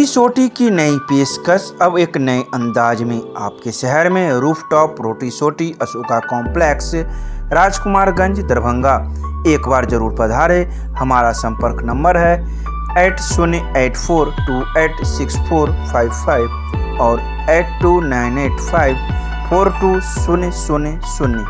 रोटी सोटी की नई पेशकश अब एक नए अंदाज में आपके शहर में रूफटॉप रोटी सोटी, अशोका कॉम्प्लेक्स, राजकुमारगंज, दरभंगा। एक बार जरूर पधारे। हमारा संपर्क नंबर है 8084286455 और 8298542000।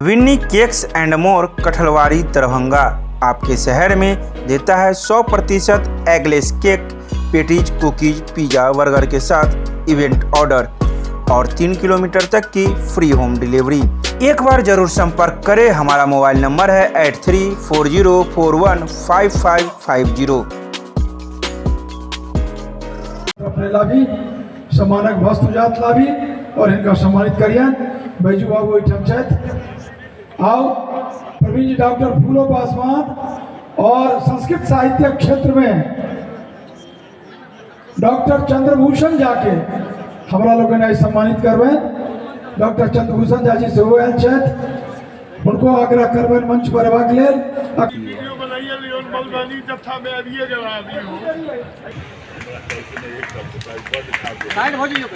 Winnie cakes and more, Kathalwari, Darbhanga आपके शहर में देता है 100% eggless cake, patties, cookies, pizza, burger के साथ इवेंट ऑर्डर और 3 किलोमीटर तक की फ्री होम डिलीवरी। एक बार जरूर संपर्क करें। हमारा मोबाइल नंबर है 8340415550। अपने लाभी, सम्मानक वस्तु जात लाभी और हिनका सम्मानित करियन। बैजू बाबू ओहिठाम छथि। आउ प्रवीण जी, डॉक्टर फूलो पासवान और संस्कृत साहित्य क्षेत्र में डॉक्टर चंद्रभूषण झा के हमरा लोकनि आइ सम्मानित करबनि। डॉक्टर चंद्रभूषण झा जी सेहो आयल छथि। हुनको आग्रह करबनि मंच पर अयबाक लेल। वीडियो बनाइए लियो। मलबानी जत्था में अभी गेला अभी हो। साइड हो जाइयो।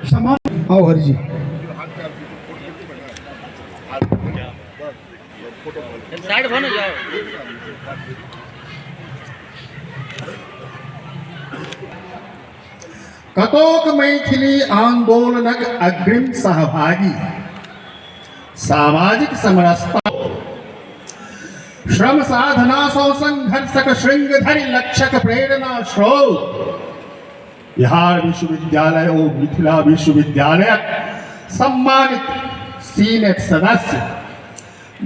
सम्मान आओ हरि जी। साइड हो ना जाओ। कतोक मैथिली आंदोलनक अग्रिम सहभागी, सामाजिक समरसता, श्रम साधना सौ संघर्षक श्रृंग धरि लक्ष्यक प्रेरणा स्रोत, बिहार विश्वविद्यालय ओ मिथिला विश्वविद्यालयक सम्मानित सीनेट सदस्य,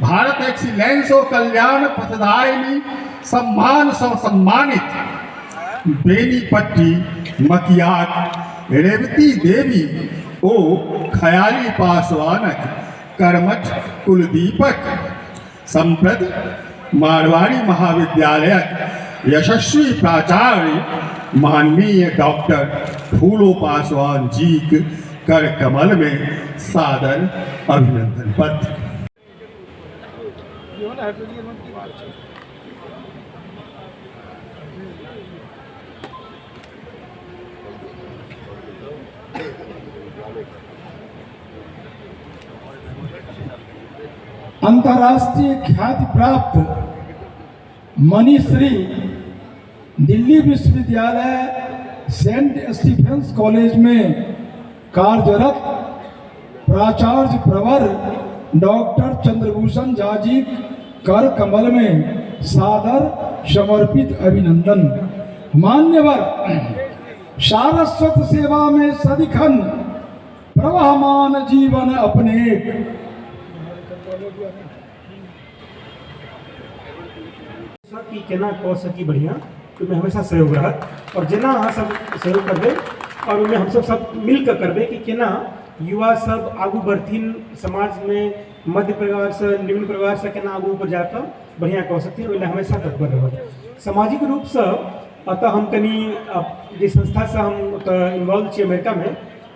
भारत एक्सीलेंस ओ कल्याण पथदायिनी सम्मान सौ सम्मानित, बेनीपट्टी मकियाक रेवती देवी ओ खयाली पासवानक कर्मठ कुलदीपक, सम्प्रति मारवाड़ी महाविद्यालयक यशस्वी प्राचार्य माननीय डॉक्टर फूलो पासवान जी कर कमल में सादर अभिनंदन पत्र। अंतर्राष्ट्रीय ख्याति प्राप्त मनीश्री, दिल्ली विश्वविद्यालय सेंट स्टीफेंस कॉलेज में कार्यरत प्राचार्य प्रवर डॉक्टर चंद्रभूषण झा जी कर कमल में सादर समर्पित अभिनंदन। मान्यवर, सारस्वत सेवा में सदिखन प्रवहमान जीवन अपने कि केना कऽ सकी बढ़िआँ, ओहिमे हमेशा सहयोग रहत आओर जेना अहाँ सब सहयोग करबै आओर ओहिमे हमसब सब मिल कऽ करबै कि केना युवा सब आगू बढ़थिन समाजमे, मध्य परिवारसँ, निम्न परिवारसँ केना आगू ऊपर जाकऽ बढ़िआँ कऽ सकथिन, ओहि लए हमेशा तत्पर रहब। सामाजिक रूपसँ एतऽ हम कनि जे संस्थासँ हम ओतऽ इन्वॉल्व छी अमेरिकामे,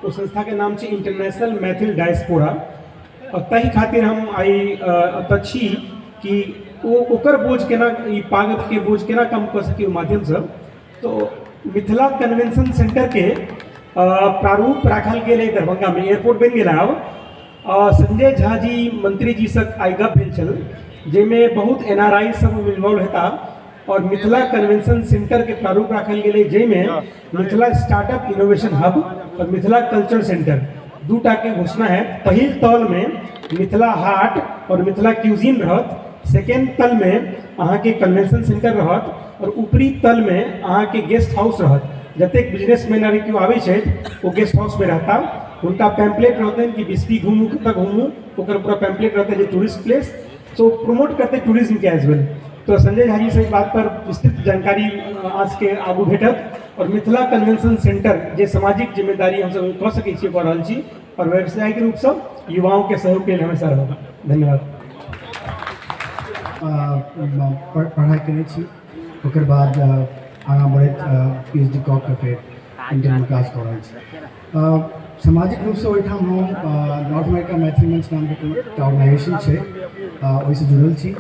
ओ संस्थाके नाम छै इंटरनेशनल मैथिल डायस्पोरा आओर ताहि खातिर हम आइ एतऽ छी कि ओ ओकर बोझ केना, ई पागके बोझ केना कम कऽ सकी ओहि माध्यमसँ। तो मिथिला कन्वेंशन सेंटरके प्रारूप राखल गेल है दरभंगामे। एयरपोर्ट बनि गेल आब। संजय झा जी मंत्री जी से आइ गप भेल छल, जाहिमे बहुत एनआरआई सब इन्वॉल्व हेता और मिथिला कन्वेंशन सेंटर के प्रारूप राखल गेलै, जाहिमे मिथिला स्टार्टअप इनोवेशन हब और मिथिला कल्चर सेंटर दूटा के घोषणा है। पहिल तल में मिथिला हाट और मिथिला क्यूजिन रहत, सेकेंड तल में अहाँके कन्वेंशन सेंटर रहत और ऊपरी तल में अहाँके गेस्ट हाउस रहत। जतेक बिजनेसमैन अगर केओ आबै छथि, ओ गेस्ट हाउसमे रहता। हुनका पैम्पलेट रहतनि कि बिस्फी घूमू, कतऽ घूमू, ओकर पूरा पैम्पलेट रहतै जे टूरिस्ट प्लेस तो प्रमोट करते टूरिज्म के एज वेल। तो संजय झा जी से इस बात पर विस्तृत जानकारी आज के आगू भेटत और मिथिला कन्वेंशन सेंटर जे सामाजिक जिम्मेदारी हमसब कऽ सकै छियै, कऽ रहल छी और व्यवसायिक रूपसँ युवाओं के सहयोग के लिए हमेशा रहब। धन्यवाद। पढ़ाइ केने छी। ओकर बाद आगाँ बढ़ैत पीएचडी कऽ के फेर इंटरव्यू काज कऽ रहल छी। सामाजिक रूपसँ ओहिठाम हम नॉर्थ अमेरिका मैथिली मंच नामके एकटा ऑर्गेनाइजेशन छै, ओहिसँ जुड़ल छी।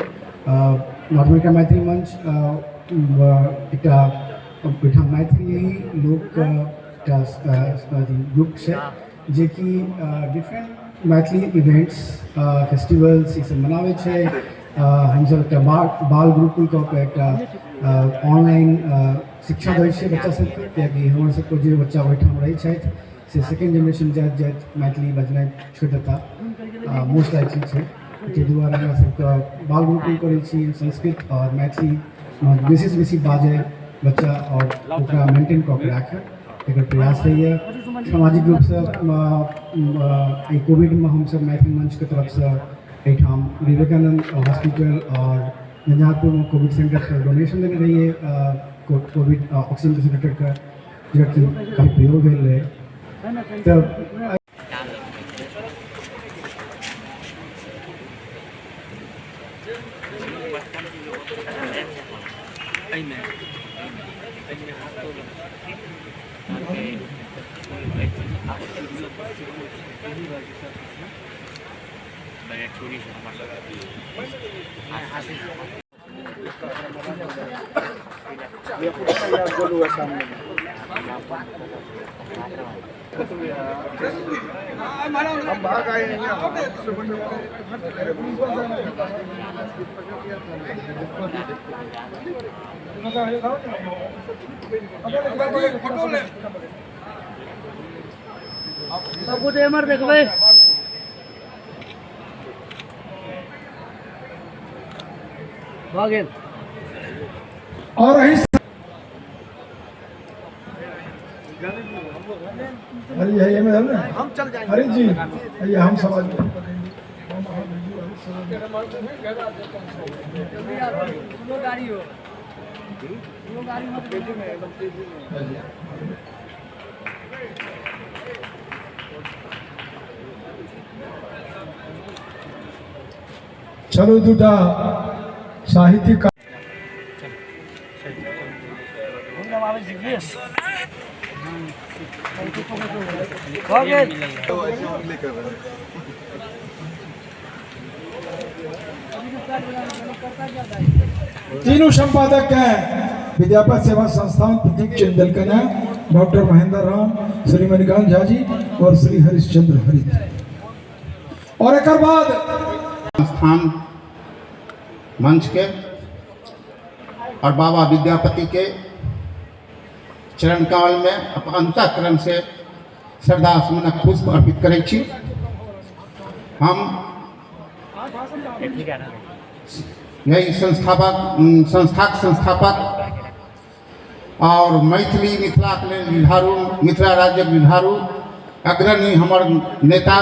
नॉर्थ अमेरिका मैथिली मंच एकटा ओहिठाम मैथिली लोकके एकटा अथी ग्रुप छै, जेकि डिफरेंट मैथिली इवेंट्स, फेस्टिवल्स ईसब मनाबै छै। हमसब एकटा बाल गुरुकुल कऽ के एकटा ऑनलाइन शिक्षा दै छियै बच्चा सबके, कियाकि हमर सबके जे बच्चा ओहिठाम रहै छथि से सेकेंड जेनरेशन जाइत जाइत मैथिली बजनाइ छोड़ि देता मोस्ट लाइकली छै। ताहि दुआरे हमरा सबके बाल गुरुकुल करै छी, संस्कृत आओर मैथिली बेसीसँ बेसी बाजै बच्चा आओर ओकरा मेंटेन कऽ के राखै, एकर प्रयास रहैए। सामाजिक रूपसँ एहि कोविडमे हमसब मैथिली मंचके तरफसँ एहिठाम विवेकानन्द हॉस्पिटल आओर झंझारपुरमे कोविड सेंटरपर डोनेशन देने रहियै कोविड ऑक्सीजन कंसन्ट्रेटरके, जेकि काफी प्रयोग भेल रहै। तऽ सब गोटे एम्हर देखबै। भऽ गेल। और एहि हरी है में ना हम चल जाएंगे। हरी जी ये हम सब आदमी स्लो गाड़ी हो, स्लो गाड़ी मत तेजी में, एकदम तेजी में। चलू दूटा साहित्यिक भऽ गेल। तीनू संपादक के विद्यापति सेवा संस्थान प्रतीक चिन्ह देलकनि हैं डॉक्टर महेंद्र राम, श्री मणिकांत झा जी और श्री हरिश्चंद्र हरित। और एक बाद संस्थान मंच के और बाबा विद्यापति के चरण कमल में अपन अंतःकरण से श्रद्धा सुमनक पुष्प अर्पित करै छी। हम यही संस्थाक संस्थापक और मैथिली मिथिलाके लेल जुझारू, मिथिला राज्यक जुझारू अग्रणी हमर नेता,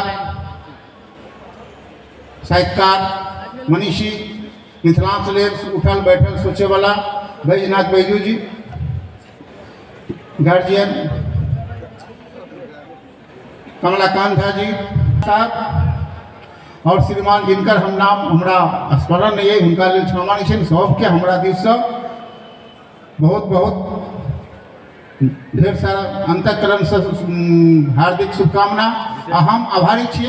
साहित्यकार, मनीषी, मिथिलांचल लेल उठल बैठल सोचैवला बैजनाथ बैजू जी, गार्जियन कमलाकांत झा जी साहब और श्रीमान जिनकर हम नाम हमरा स्मरण नहीं है, हुनका लेल क्षमा नहीं छनि। सबके हमरा दिससँ बहुत बहुत ढेर सारा अंतःकरणसँ हार्दिक शुभकामना। आ हम आभारी छी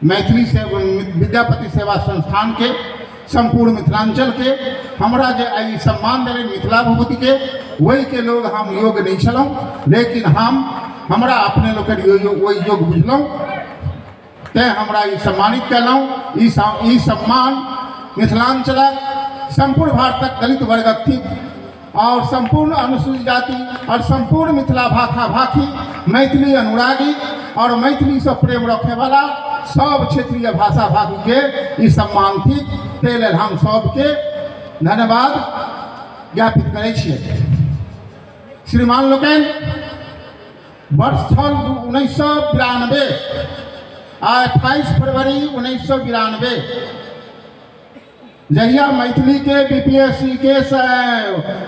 मैथिली से विद्यापति सेवा संस्थान के, संपूर्ण मिथिलांचल के, हमरा जे आइ सम्मान देलनि मिथिला भूति के, वही के लोग हम योग्य नहीं छलहुँ, लेकिन हम हमरा अपने लोकनि ओहि योग्य बुझलहुँ, तेँ हमरा ई सम्मानित कयलहुँ। ई सम्मान मिथिलांचलक संपूर्ण भारतक दलित वर्गक थिक और संपूर्ण अनुसूचित जाति और संपूर्ण मिथिला भाषा भाषी मैथिली अनुरागी और मैथिली से प्रेम रखे वाला सब क्षेत्रीय भाषा भाषी के ई सम्मान थिक। ताहि लेल हम सबके धन्यवाद ज्ञापित करै छियै। श्रीमान लोकनि, वर्ष छल 1992 आ 28 फरवरी 1992 जहिया मैथिली के बीपीएससी के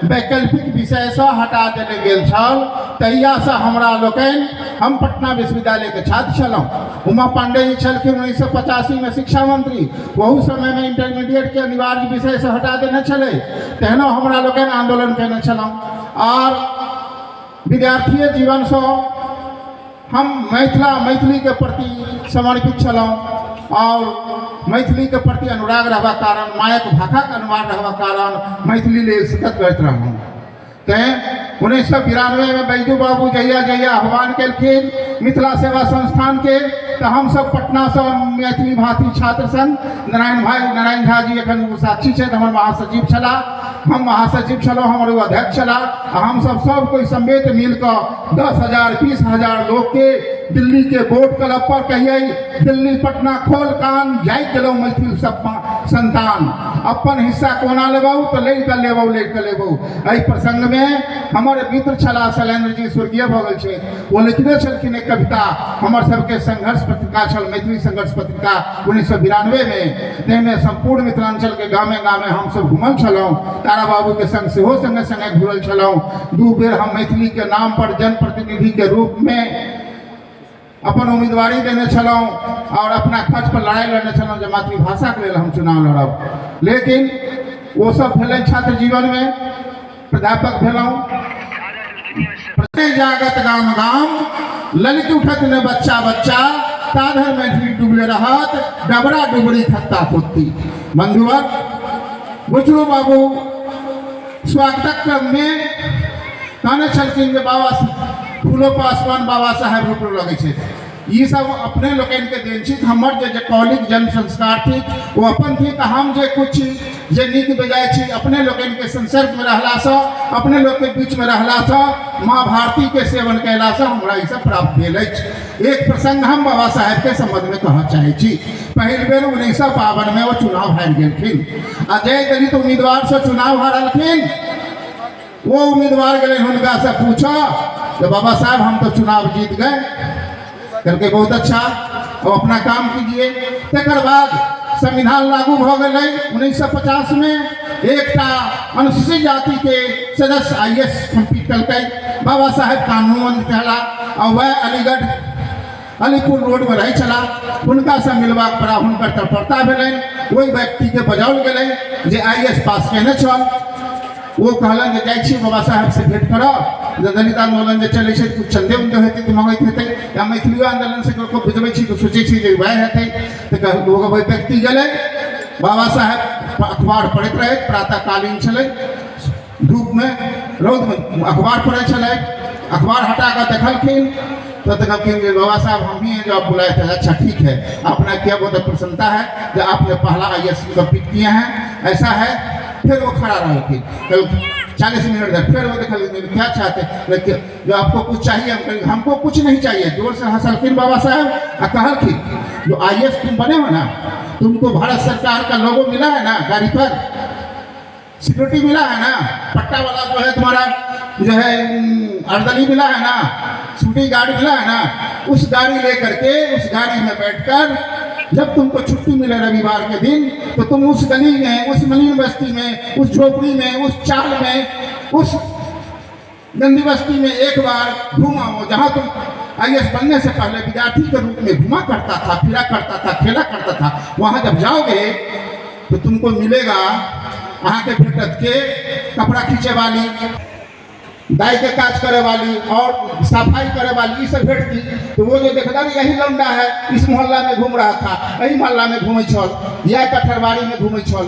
वैकल्पिक विषयसँ हटा देल गेल छल, तहियासँ हमरा लोकनि, हम पटना विश्वविद्यालयके छात्र छलहुँ, उमा पांडे जी छलखिन 1985में शिक्षा मंत्री, ओहू समयमे इंटरमीडिएटके अनिवार्य विषयसँ हटा देने छलै, तेहनो हमरा लोकनि आंदोलन केने छलहुँ। आर विद्यार्थीय जीवनसँ हम मिथिला मैथिलीके प्रति समर्पित छलहुँ आओर मैथिलीके प्रति अनुराग रहबाक कारण, मायक भाषाके अनुराग रहबाक कारण मैथिली लेल सतत करैत रहलहुँ। तैँ 1992मे बैजू बाबू जहिया जहिया आह्वान केलखिन मिथिला सेवा संस्थानके, तऽ हमसब पटनासँ मैथिली भाषी छात्र संग नारायण भाई, नारायण झा जी एखन साक्षी छथि, हमर महासचिव छलाह, हम महासचिव छलहुँ, हमर ओ अध्यक्ष छलाह, आ हमसब सब कोइ समेत मिलकऽ 10,000 20,000 लोकके दिल्ली के बोट क्लब पर कहिए दिल्ली पटना खोल कान जाइत गेलहुँ मैथिल सब संतान, अपन हिस्सा कोना लेबौ तऽ लड़ि कऽ लेबौ, लड़ि कऽ लेबौ। एहि प्रसंगमे हमर मित्र छलाह शैलेन्द्र जी, स्वर्गीय भऽ गेल छै, ओ लिखने छलखिन एक कविता, हमर सबके संघर्ष पत्रिका छल, मैथिली संघर्ष पत्रिका 1992मे, ताहिमे सम्पूर्ण मिथिलाञ्चलके गामे गामे हमसब घुमल छलहुँ, तारा बाबूके संग सेहो संगे संगे घुरल छलहुँ। 2 बेर हम मैथिलीके नाम पर जनप्रतिनिधिके रूपमे अपन उम्मीदवारी देने छलहुँ और अपना खर्च पर लड़ाई लड़ने छलहुँ जे मातृभाषाके लेल हम चुनाव लड़ब, लेकिन वो सब भेलै छात्र जीवनमे, प्राध्यापक भेलहुँ। जागत गाम गाम ललित उठत ने बच्चा बच्चा, ताधर मैथिली डूबले रहत डबरा डुबरी खत्ता कुत्ती। बंधुवर बुचरू बाबू स्वागतक क्रममे कहने छलखिन जे बाबा फूलो पासवान बाबा साहेब रूप लगै छै, ई सब अपने लोकनिके देन छी। हमर जे जे कौलिक जन्म संस्कार थिक ओ अपन थिक, हम जे कुछ छी जे नीक बेजाय छी अपने लोकनिके संसर्गमे रहलासँ, अपने लोकके बीचमे रहलासँ, माँ भारतीके सेवन कयलासँ हमरा ई सब प्राप्त भेल अछि। एक प्रसंग हम बाबा साहेबके सम्बन्धमे कहऽ चाहै छी। पहिल बेर 1952मे ओ चुनाव हारि गेलखिन आ जे दलित उम्मीदवारसँ चुनाव हारलखिन वो उम्मीदवार गेलै हुनकासँ पूछऽ जे बाबा साहब हम तो चुनाव जीत गए, कहलकै बहुत अच्छा, अब अपना काम कीजिए। तकर बाद संविधान लागू भऽ गेलै 1950मे, एकटा अनुसूचित जातिके सदस्य I S complete केलकै, बाबा साहेब कानून मंत्री छलाह आ वएह अलीगढ़ अलीपुर रोडमे रहै छलाह। हुनकासँ मिलबाक बड़ा हुनकर तत्परता भेलनि, ओहि व्यक्तिके बजाओल गेलै जे I S पास केने छल। ओ कहलनि जे जाइ छी बाबा साहेबसँ भेंट करब, जे दलित आन्दोलन जे चलै छै किछु चन्दे उन्दे हेतै तऽ मङ्गैत हेतै, या मैथिलियो आन्दोलनसँ ककरो बुझबै छी तऽ सोचै छी जे वएह हेतै। तऽ ओहि व्यक्ति गेलै, बाबा साहेब अखबार पढ़ैत रहै, प्रातःकालीन छलै, धूपमे रौदमे अखबार पढ़ै छलै, अखबार हटा कऽ देखलखिन तो देखलखिन जे बाबा साहब हम ही हैं जो आप बुलाए थे। अच्छा ठीक है, अपना क्या बहुत प्रसन्नता है जो आपने पहला I S complete किए हैं, ऐसा है। फिर वो खड़ा रहलखिन 40 मिनट तक, फिर वो देखलखिन क्या चाहते हैं, जो आपको कुछ चाहिए, हम कहेंगे हमको कुछ नहीं चाहिए। जोर से हंसलखिन बाबा साहब आ कहलखिन जो I S तुम बने हो ना, तुमको भारत सरकार का लोगो मिला है ना, गाड़ी पर सिक्योरिटी मिला है ना, पट्टा वाला जो है तुम्हारा जो है अर्दली मिला है ना, सिक्योरिटी गार्ड मिला है ना, उस गाड़ी लेकर के उस गाड़ी में बैठकर जब तुमको छुट्टी मिले रविवार के दिन, तो तुम उस गली में, उस मलिन बस्ती में, उस झोपड़ी में, उस चाल में, उस गंदी बस्ती में एक बार घुमाओ जहाँ तुम I S बनने से पहले विद्यार्थी के रूप में घुमा करता था, फिरा करता था, खेला करता था, वहाँ जब जाओगे तो तुमको मिलेगा अहाँ के भेटत के कपड़ा खींचे वाली, दाई के काज करे वाली और सफाई करे वाली, ये सब भेटती। तो वो जो देखता नहीं यही लौंडा है, इस मोहल्ला में घूम रहा था, यही मोहल्ला में घूमै छल, या कठरबाड़ी में घूमै छल,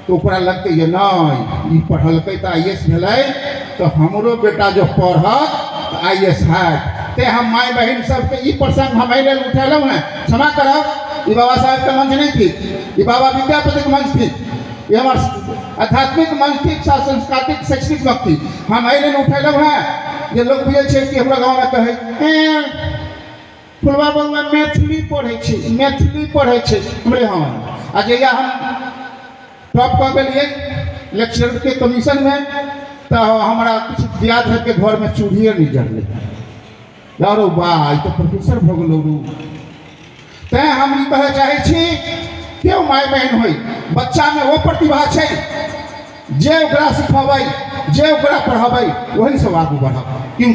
तो ओकरा लगतै जे नहि ई पढ़लकै तऽ I S भेलै, तऽ हमरो बेटा जो पढ़त तऽ I S हैत। तेँ हम माय बहिन सबके ई प्रसंग हम एहि लेल उठेलहुँ हेँ, क्षमा करब, ई बाबा साहेबके मंच नहि थिक, ई बाबा विद्यापतिके मंच थिक, ई हमर आध्यात्मिक मंच थिक, सांस्कृतिक शैक्षणिक मंच थिक। हम एहि लेल उठेलहुँ हेँ जे लोक बुझै छै कि हमरा गाँवमे कहै ए फुलवा बउआ मैथिली पढ़ै छै, मैथिली पढ़ै छै, हमरे हँ। आ जहिया हम टॉप कऽ गेलियै लेक्चरके कमीशनमे, तऽ हमरा किछु दियाद के घरमे चूल्हिए नहि जरलै। अरे वाह, ई तऽ प्रोफेसर भऽ गेलौ रू। तैँ हम ई कहऽ चाहै छी, केओ माय बहिन होइ, बच्चामे ओ प्रतिभा छै जे ओकरा सिखबै, जे ओकरा पढ़बै, ओहीसँ आगू बढ़ब। क्यों